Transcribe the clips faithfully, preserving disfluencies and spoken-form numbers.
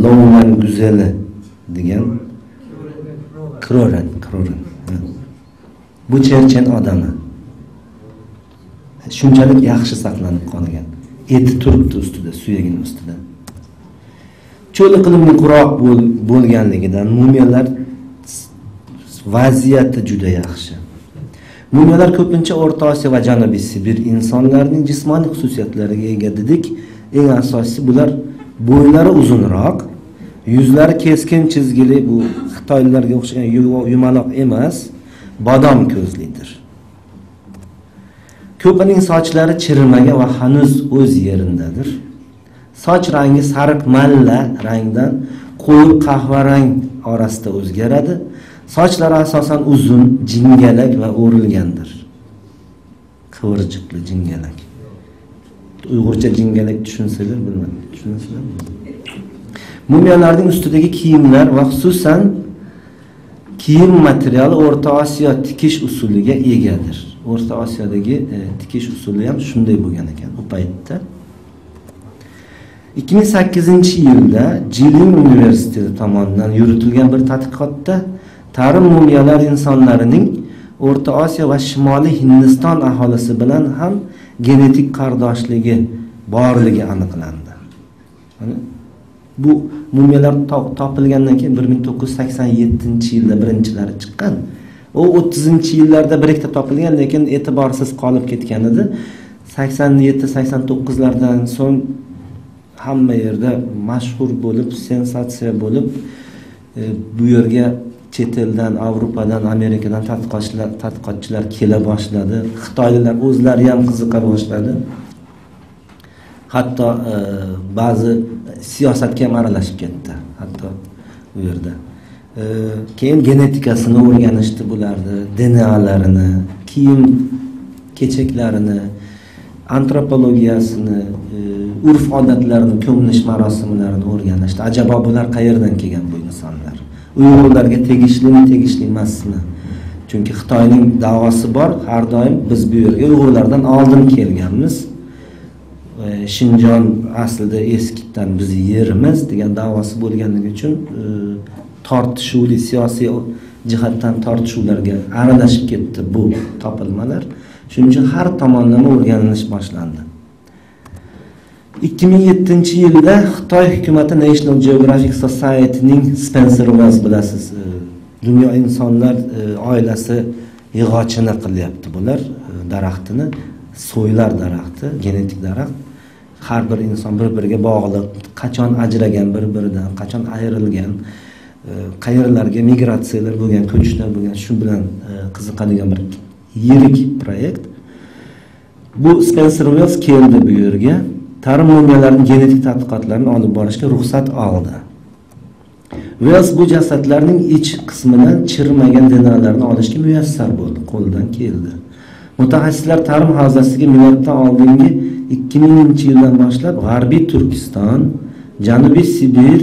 لوڭلەن گۈزەلى دېگەن. كرورەن، كرورەن. بۇ چېرچەن ئادىمى. شۇنچىلىك ياخشى ساقلىنىپ قالغان. ئېتى تۇرۇپتۇ ئۈستىدە، سۆيەكنىڭ ئۈستىدە. چۆل ئىقلىمى قۇراق بول-، بولغانلىقىدىن مۇمىيالار ۋەزىيەتى جۈدە ياخشى. مۇمىيالار كۆپىنچە ئورتا ئاسىيا ۋە جەنۇبىي سىبىر ئىنسانلارنىڭ جىسمانىي خۇسۇسىيەتلىرىگە ئىگە دېدۇق. ئەڭ ئاساسىي بۇلار بويلىرى ئۇزۇنراق، يۈزلىرى كەسكىن چىزگىلى، بۇ خىتايلارغا ئوخشىغان يۇ-، يۇمىلاق ئەمەس، بادام كۆزلىدۇر. كۆپىنىڭ ساچلىرى چىرىمىگەن ۋە ھەنۇز ئۆز يېرىندىدۇر. ساچ رەڭگى سېرىق مەللە رەڭدىن قويۇق قەھۋە رەڭ ئارىسىدا ئۆزگىرىدۇ. ساچلار ئاساسەن ئۇزۇن، جىڭگەلەك ۋە ئورۇلغاندۇر. قىۋىرچىقلىق جىڭگەلەك. ئۇيغۇرچە جىڭگەلەك چۈشەنسىلەر، بىلمەيمەن. چۈشەنسىلەر؟ مۇمىيالارنىڭ ئۈستىدىكى كىيىملەر ۋە خۇسۇسەن كىيىم ماتېرىيالى ئورتا ئاسىيا تىكىش ئۇسۇلىغا ئىگىدۇر. ئورتا ئاسىيادىكى، ئە، تىكىش ئۇسۇلى ھەم شۇنداق بولغان ئىكەن ئۇ پەيتتە. ئىككى مىڭ سەككىزىنچى يىلدا جىلىڭ ئۇنىۋېرسىتېتى تامانىدىن يۈرۈتۈلگەن بىر تەتقىقاتتا تارىم مۇمىيالار ئىنسانلىرىنىڭ ئورتا ئاسىيا ۋە شىمالىي ھىندىستان ئاھالىسى بىلەن ھەم گېنېتىك قارداشلىقى بارلىقى ئېنىقلاندى. يەنى بۇ مۇمىيالار تا-، تاپىلغاندىن كېيىن بىر مىڭ توققۇز يۈز سەكسەن يەتتىنچى يىلدا بىرىنچىلەر چىققان. ئۇ ئوتتۇزىنچى يىللاردا بىر ئىككىتە تاپىلغان، لېكىن ئېتىبارسىز قالىپ كەتكەن ئىدى. سەكسەن يەتتە، سەكسەن توققۇزلاردىن سوڭ ھەممە يەردە مەشھۇر بولۇپ، سېنساتسىيە بولۇپ، ئى، بۇ يەرگە چەت ئەلدىن، ئاۋروپادىن، ئامېرىكىدىن تەتقىقاتچىلار، تەتقىقاتچىلار كېلە باشلىدى. خىتايلىقلار ئۆزلىرى ھەم قىزىقا باشلىدى. ھەتتا، ئى، بەزى سىياسەتكە ھەم ئارىلىشىپ كەتتى. ھەتتا ئۇ يەردە. ئى، كېيىن گېنېتىكاسىنى ئۆگىنىشتى بۇلاردا، دېنالارنى، كىيىم كېچەكلىرىنى، ئانتروپولوگىيەسىنى، ئى، ئۆرپ-ئادەتلەرنى، كۆمۈلۈش ماراسىملىرىنى ئۆگىنىشتى. ئەجەبا بۇلار قەيەردىن كەلگەن بۇ ئىنسانلار؟ ئۇيغۇرلارغا تېگىشلىمۇ، تېگىشلىك ئەمەسمۇ؟ چۈنكى خىتاينىڭ دەۋاسى بار، ھەر دائىم بىز بۇ يەرگە ئۇيغۇرلاردىن ئالدىن كەلگەنمىز. ئى، شىنجاڭ ئەسلىدە ئەسكىدىن بىز يېرىمىز دېگەن دەۋاسى بولغانلىقى ئۈچۈن، ئى، تارتىشىۋلىق، سىياسىي جەھەتتىن تارتىشىۋلارغا ئارىلىشىپ كەتتى بۇ تاپىلمىلار. شۇنىڭ ئۈچۈن ھەر تامانلىما ئۆگىنىش باشلاندى. ئىككى مىڭ يەتتىنچى يىلدا خىتاي ھۆكۈمىتى National Geographic Society نىڭ سپېنسېر ۋېلس، بىلەسىز، ئى، دۇنيا ئىنسانلار، ئى، ئائىلىسى ياغىچىنى قىلىۋەتتى بۇلار، ئى، دەرەختىنى، سويلار دەرەختى، گېنېتىك دەرەخت. ھەر بىر ئىنسان بىر-بىرىگە باغلىق، قاچان ئاجرىغان بىر-بىرىدىن، قاچان ئايرىلغان، ئى، قەيەرلەرگە مىگراتسىيەلەر بولغان، كۆچۈشلەر بولغان، شۇ بىلەن، ئى، قىزىقىدىغان بىر يىرىك پرويېكت. بۇ سپېنسېر ۋېلس كەلدى بۇ يەرگە، تارىم مۇمىيالارنىڭ گېنېتىك تەتقىقاتلىرىنى ئالىپ بېرىشكە رۇخسەت ئالدى. ۋېلس بۇ جەسەتلەرنىڭ ئىچ قىسمىدىن چىرىمىگەن دېنالارنى ئالىشقا مۇيەسسەر بولدى، قولدىن كەلدى. مۇتەخەسسىسلەر تارىم ھازاسىسىگە مىلادتىن ئالدىنقى ئىككى مىڭىنچى يىلدىن باشلاپ غەربىي تۈركىستان، جەنۇبىي سىبىر،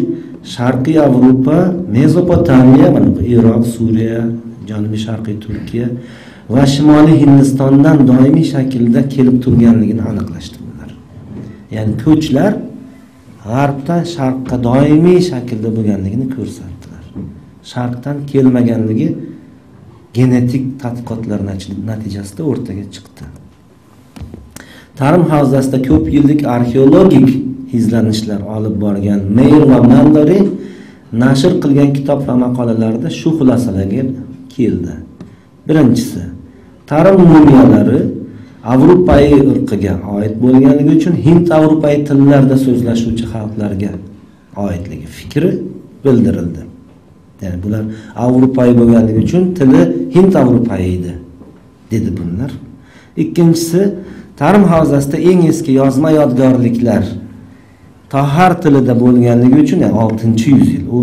شەرقىي ياۋروپا، مېزوپوتامىيە، مانا بۇ ئىراق، سۈرىيە، جەنۇبىي شەرقىي تۈركىيە ۋە شىمالىي ھىندىستاندىن دائىمىي شەكىلدە كېلىپ تۇرغانلىقىنى ئېنىقلاشتى بۇلار. يەنى كۆچلەر غەربتىن شەرققە دائىمىي شەكىلدە بولغانلىقىنى كۆرسەتتىلەر. شەرقتىن كەلمىگەنلىكى گېنېتىك تەتقىقاتلار نەتىجىسىدە ئوتتۇرىغا چىقتى. تارىم ھازاسىدا كۆپ يىللىق ئارخېئولوگىك ئىزدىنىشلەر ئالىپ بارغان مېيېر ۋە ماللورى نەشر قىلغان كىتاب ۋە ماقالىلەردە شۇ خۇلاسىلەرگە كەلدى. بىرىنچىسى، تارىم مۇمىيالىرى ئاۋروپايى ئىرقىگە ئائىت بولغانلىقى ئۈچۈن ھىند ئاۋروپايى تىللاردا سۆزلەشكۈچى خەلقلەرگە ئائىتلىكى پىكرى بىلدۈرۈلدى. يەنى بۇلار ئاۋروپايى بولغانلىقى ئۈچۈن تىلى ھىند ئاۋروپايى ئىدى، دېدى بۇلار. ئىككىنچىسى، تارىم ھازاسىدا ئەڭ ئەسكى يازما يادىكارلىكلار تاھار تىلىدا بولغانلىقى ئۈچۈن، يەنى ئالتىنچى يۈز يىل، ئۇ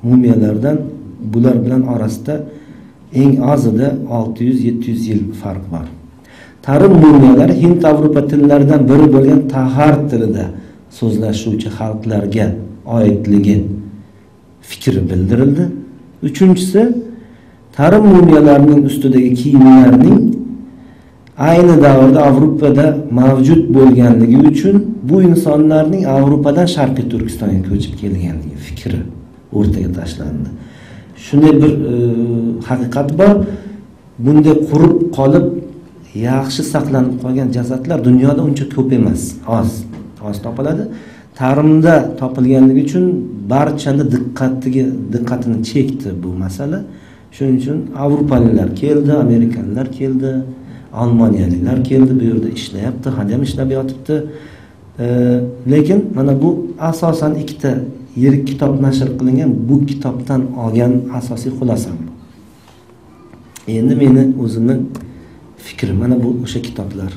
مۇمىيالاردا بۇلار بىلەن ئارىسىدا ئەڭ ئازىدا ئالتە يۈز، يەتتە يۈز يىل پەرق بار. تارىم مۇمىيالار ھىند ئاۋروپا تىللىرىدىن بىرى بولغان تاھار تىلىدا سۆزلەشكۈچى خەلقلەرگە ئائىتلىكى پىكرى بىلدۈرۈلدى. ئۈچىنچىسى، تارىم مۇمىيالارنىڭ ئۈستىدىكى كىيىملەرنىڭ ئەينى دەۋردە ئاۋروپادا مەۋجۇت بولغانلىقى ئۈچۈن بۇ ئىنسانلارنىڭ ئاۋروپادىن شەرقىي تۈركىستانغا كۆچۈپ كەلگەنلىكى پىكرى ئورتىغا تاشلاندى. شۇنى بىر، ئى، ھەقىقەت بار. بۇنداق قۇرۇپ قالىپ، ياخشى ساقلىنىپ قالغان جەسەتلەر دۇنيادا ئۇنچە كۆپ ئەمەس، ئاز، ئاز تاپىلىدۇ. تارىمدا تاپىلغانلىقى ئۈچۈن بارچىنى دىققەتىگە، دىققەتىنى چەكتى بۇ مەسىلە. شۇنىڭ ئۈچۈن ئاۋروپالىلار كەلدى، ئامېرىكالىلار كەلدى، ئالمانىيەلىكلەر كەلدى، بۇ يەردە ئىشلەپتۇ، ھازىر ئىشلەپ ياتىپتۇ. ئى، لېكىن مانا بۇ ئاساسەن ئىككىتا يىرىك كىتاب نەشر قىلىنغان، بۇ كىتابتىن ئالغان ئاساسىي خۇلاسەم بۇ. ئەمدى مېنى ئۆزۈمنىڭ پىكرىم، مانا بۇ ئوشۇ كىتابلار.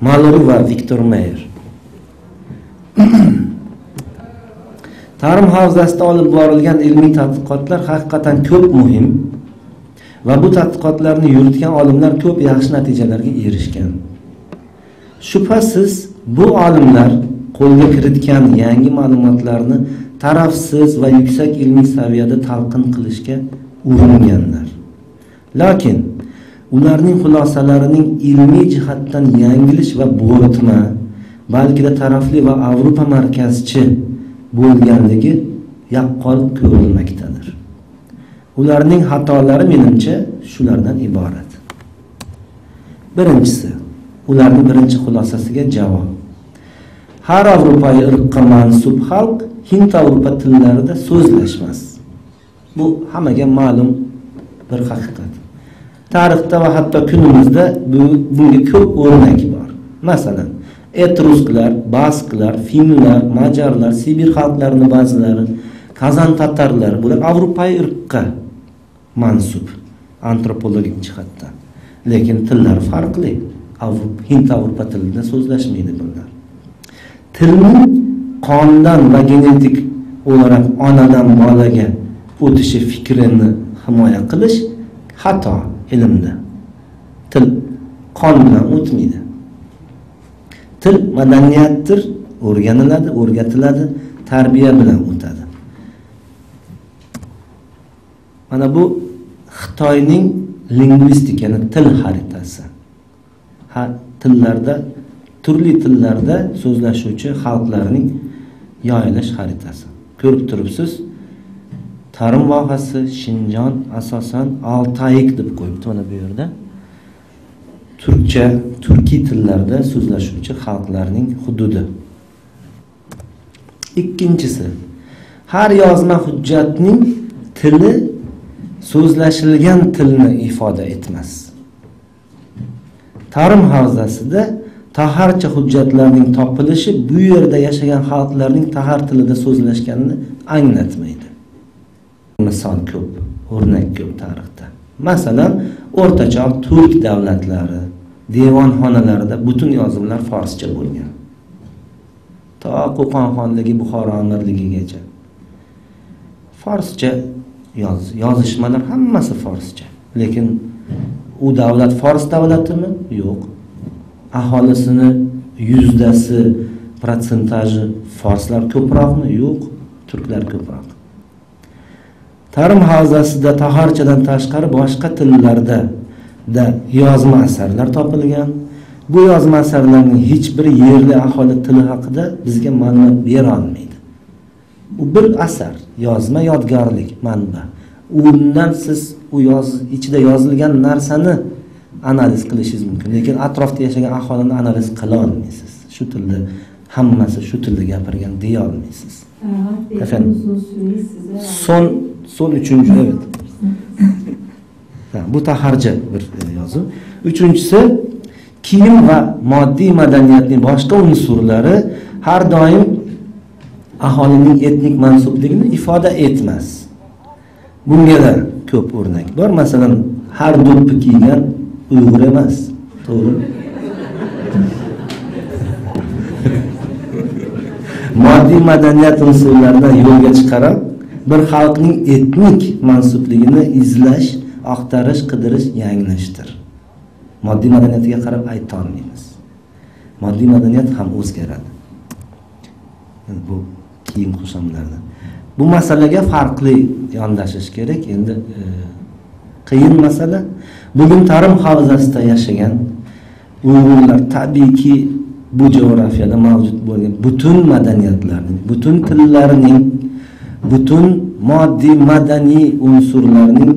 مالورى ۋە ۋىكتور مېيېر. تارىم ھاۋزاسىدا ئېلىپ بېرىلگەن ئىلمىي تەتقىقاتلار ھەقىقەتەن كۆپ مۇھىم ۋە بۇ تەتقىقاتلارنى يۈرۈتكەن ئالىملار كۆپ ياخشى نەتىجىلەرگە ئېرىشكەن. شۈبھىسىز، بۇ ئالىملار قولغا كىرىتكەن يېڭى مەلۇماتلارنى تەرەپسىز ۋە يۈكسەك ئىلمىي سەۋىيەدە تەلقىن قىلىشقا ئۇرۇنغانلار. لېكىن ئۇلارنىڭ خۇلاسىلىرىنىڭ ئىلمىي جەھەتتىن يەڭگىلىش ۋە بۇيرۇتما، بەلكىدە تەرەپلىك ۋە ئاۋروپا مەركەزچى بولغانلىقى ياپقان كۆرۈلمەكتىدۇر. ئۇلارنىڭ خاتالىرى، مېنىڭچە، شۇلاردىن ئىبارەت. بىرىنچىسى، ئۇلارنىڭ بىرىنچى خۇلاسىسىگە جاۋاب. ھەر ئاۋروپايى ئىرققا مەنسۇپ خەلق ھىند ئاۋروپا تىللىرىدا سۆزلەشمەس. بۇ ھەممىگە مەلۇم بىر ھەقىقەت. تارىختا ۋە ھەتتا كۈنىمىزدە بۇ، بۇنىڭغا كۆپ ئۆرنەك بار. مەسىلەن، ئېترۇسكلار، باسكلار، فىنلار، ماجارلار، سىبىر خەلقلىرىنىڭ بەزىلىرى، قازان تاتارلار، بۇلار ئاۋروپايى ئىرققا مەنسۇپ، ئانتروپولوگىك جەھەتتە. لېكىن تىللار پەرقلىق. ئاۋروپ-، ھىند ئاۋروپا تىلىدا سۆزلەشمەيدۇ بۇلار. تىلنىڭ قاندىن ۋە گېنېتىك ئولاراق ئانىدىن بالىغا ئۆتۈشى پىكرىنى ھىمايە قىلىش خاتا ئىلىمدە. تىل قان بىلەن ئۆتمەيدۇ. تىل مەدەنىيەتتۇر، ئۆگىنىلىدۇ، ئۆگىتىلىدۇ، تەربىيە بىلەن ئۆتىدۇ. مانا بۇ خىتاينىڭ لىنگۋىستىك، يەنى تىل خەرىتىسى. ھە، تىللاردا، تۈرلۈك تىللاردا سۆزلەشكۈچى خەلقلەرنىڭ يايىلىش خەرىتىسى. كۆرۈپ تۇرۇپسىز، تارىم ۋاھاسى، شىنجاڭ، ئاساسەن، ئالتايىك دەپ قويۇپتۇ مانا بۇ يەردە. تۈركچە، تۈركىي تىللاردا سۆزلەشكۈچى خەلقلەرنىڭ ھۇدۇدى. ئىككىنچىسى، ھەر يازما ھۆججەتنىڭ تىلى سۆزلەشىلگەن تىلنى ئىپادە ئەتمەس. تارىم ھاۋزاسىدا تاھارچە ھۆججەتلەرنىڭ تاپىلىشى بۇ يەردە ياشىغان خەلقلەرنىڭ تاھار تىلىدا سۆزلەشكەنلىكىنى ئاڭلاتمايدۇ. مىسال كۆپ، ئۆرنەك كۆپ تارىختا. مەسىلەن، ئورتا چاغ تۈرك دۆلەتلىرى دىۋانخانىلىرىدا پۈتۈن يازمىلار فارسچە بولغان. تا قوقان خانلىقى، بۇخارا ئەمىرلىكىگىچە فارسچە ياز-، يازىشمىلار ھەممىسى فارسچە. لېكىن ئۇ دۆلەت فارس دۆلىتىمۇ؟ يوق. ئاھالىسىنى يۈزدىسى، پروتسېنتاژى فارسلار كۆپرەكمۇ؟ يوق، تۈركلەر كۆپرەك. تارىم ھاۋزاسىدا تاھارچىدىن تاشقىرى باشقا تىللاردا دا يازما ئەسەرلەر تاپىلغان. بۇ يازما ئەسەرلەرنىڭ ھېچ بىرى يەرلىك ئاھالى تىلى ھەققىدە بىزگە مەلۇمات بېرەلمەيدۇ. ئۇ بىر ئەسەر، يازما يادىكارلىق، مەنبە. ئۇندىن سىز ئۇ ياز-، ئىچىدە يازىلغان نەرسىنى ئانالىز قىلىشىڭىز مۇمكىن. لېكىن ئەتراپتا ياشىغان ئاھالىنى ئانالىز قىلالمايسىز. شۇ تىلدا، ھەممىسى شۇ تىلدا گەپىرگەن دېيەلمەيسىز. ئەفەندىم. سون، سون ئۈچىنچى، ئەۋەت. ھە، بۇ تاھارچە بىر، ئە، يازۇ. ئۈچىنچىسى، كىيىم ۋە ماددىي مەدەنىيەتنىڭ باشقا ئۇنسۇرلىرى ھەر دائىم ئاھالىنىڭ ئېتنىك مەنسۇپلۇقىنى ئىپادە ئەتمەس. بۇنىڭغا كۆپ ئۆرنەك بار. مەسىلەن، ھەر دوپپا كىيگەن ئۇيغۇر ئەمەس. توغرىمۇ؟ ماددىي مەدەنىيەت ئۇنسۇرلىرىنى يولغا چىقىرىپ، بىر خەلقنىڭ ئېتنىك مەنسۇپلۇقىنى ئىزدەش، ئاختۇرۇش، قىدىرىش يەڭگىللەشتۇر. ماددىي مەدەنىيەتكە قاراپ ئېيتالمايمىز. ماددىي مەدەنىيەت ھەم ئۆزگىرىدۇ. بۇ كىيىم خۇشاملاردا. بۇ مەسىلىگە پەرقلىق ياندىشىش كېرەك. ئەمدى، ئە، قىيىن مەسىلە. بۈگۈن تارىم ھاۋزاسىدا ياشىغان ئۇيغۇرلار تەبىئىيكى بۇ جۇغراپىيەدە مەۋجۇت بولغان پۈتۈن مەدەنىيەتلەرنىڭ، پۈتۈن تىللارنىڭ، پۈتۈن ماددىي مەدەنىي ئۇنسۇرلارنىڭ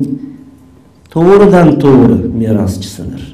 توغرىدىن توغرا مىراسچىسىدۇر.